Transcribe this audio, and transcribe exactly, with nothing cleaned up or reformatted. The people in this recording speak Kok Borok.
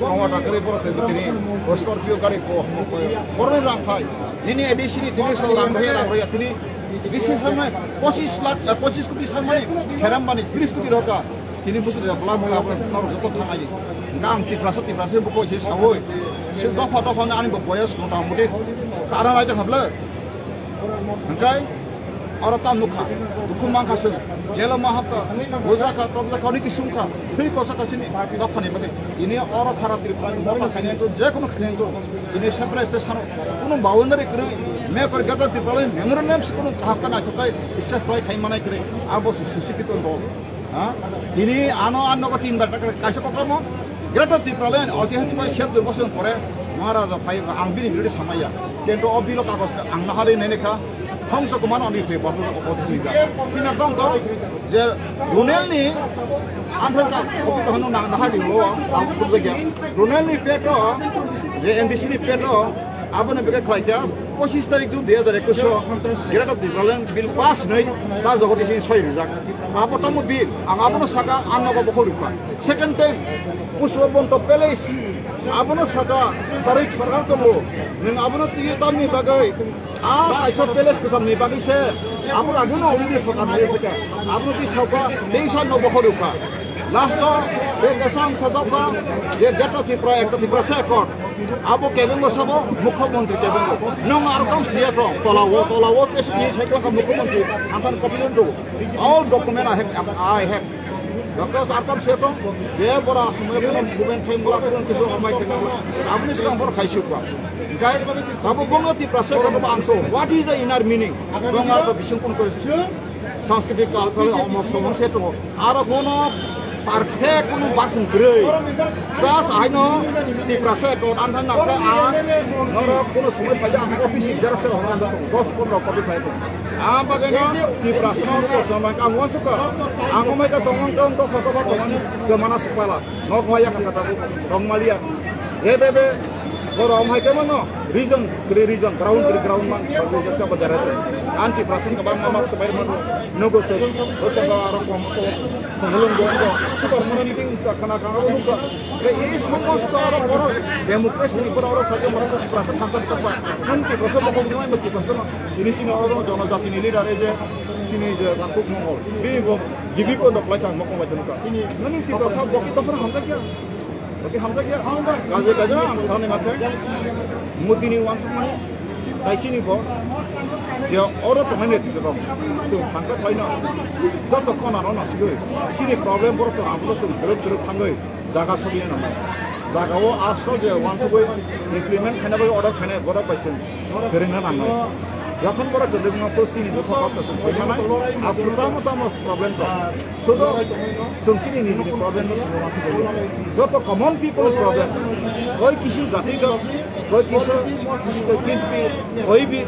Chongma ta kwrwi borok twi tini Scorpio gari ko hwnwi koi. Borokni rang phai. Nini A D C ni tini so rang rwya, rang rwya tini bisi samani pochis lakh, eh, pochis koti samani kheram mani tris koti rokha. Tini bwswk rwya bwla bwla bwla norok joto thang ai. Hwnkhe ang Tiprasa, Tiprasa bukhuk se sawi. Se dopha dopha ani bo boyas mota moti tara lai ta khablw. Hwnkhe oro tam nukha, dukhu mankha chwng, jelo ma hapkha, bujrakha, tokjakha, hwnwi kisungkha, thwi kosa kasini dophani bagwi. Tini oro sara Tripura ni motha khainai wngkha, je kono khainai wngkha. Tini separate state sano, kono boundary kwrwi, me kori gata Tripura ni memorandum se kono kaham ka naithok khai, discuss khlai khai manai kwrwi, abo se susikito dol. Ha? Tini ano ang nogo tin bar takar kaisa kokramo. Greater Tipraland, osi hasi pai sep dur bosong pore, Maharaja phai ang bini birodi samaya. Tento o bilo kagos ang nahari nene kha. Hongso kumano ani phe bapu opposition ga. Tina tong to, je Runel ni anthang ka, opi to hanu nang nahari ro, ang kuja. Runel ni peto, je M D C ni peto, Aboni bagwi khlaikha, pochis tarik June dui hajar ekwis o Greater Tipraland Bill pass hwnwi ta jagati sini soi rijak. Abo tamo bill, ang abono saka, ang nogo bokhorikha. Second time, Pushpabanta Palace, abono saka, tarik sarkar tongo, nwng abono twiwi tamni bagwi, a kaisa palace kwchamni bagwi se, abo agino already sarkar nai phaikha, abono twi sauka, teisa no bokhorikha. Last o, je kaisa ang sajak kha, je Greater Tripura, Ekta Tiprasa Accord. Abo kebengo sabo, Mukhyamantri kebengo. Nwng aro kam siya tong, tola o, tola o, pesi ni cycle ka Mukhyamantri, ang tan copy do. All document I have, I have. Doctor sir kam siya tong, je bora sumai kono buben thai mula kono kisu amai thai mula. Aboni sikang bor khai sukwa. Kai, sabo bongo Tiprasa Accord angso. What is the inner meaning? Bongo aro bising kun ko. Sanskrit culture omok somok se tongo. Aro bono perfect bono version kwrwi. Just aino Tiprasa Accord antha nangkhe ang norok bono somoi phaida ang office ni xerox khe rwna tongo. Dos pondro copy phai tongo. Ang bagwi no Tiprasa no kosong ang wansukha. Ang omai ka tongmang tong tong kotoba tongmani kwmana sukpala. Nok maya kha kata tongmaliya. Ye bebe. Borok hai khe mano region kri region, ground kri ground man, bagwi jeska ba jara. Anti prasen ka bang mamak sabai mano, nogo se, o se ba aro kom ko, kongolong go go, super mano meeting sa khana khana bo nukha. Ke ei somosto aro borok democracy ni borok aro sajak mano prasen thangkha thangkha. Anti prasen bo kongolong ba ki prasen. Ini sini oro jonojati ni leader e je, sini je Gangkuk Mongol. Bini bo G B ko doklai kha mokong bai nukha. Nani Tiprasa bo ki topor hamjak ya. Oke, hamjakya. Kaje kaje ang sani makhe. Modi ni wansukmani. Kaisini bo. Je oro tongnai netwi rok. Chwng thangkha khlaino. Joto khona no nasigwi. Chini problem borok to ang borok to dwrwk dwrwk thangwi. Jaga sobi na mai. Jaga o asol je wansugwi implement khaina bai order khaina borok bai chwng kwrwngna nangnai. Jokhon borok kwrwngma pho chini dukho kosto chwng soi manai. A kwchamo tamo problem to. Sudo chwng chini nijini problem no sini wansi koi. Joto common people problem. Koi kisi jati ka, koi kisa, koi kisbi, koi bi,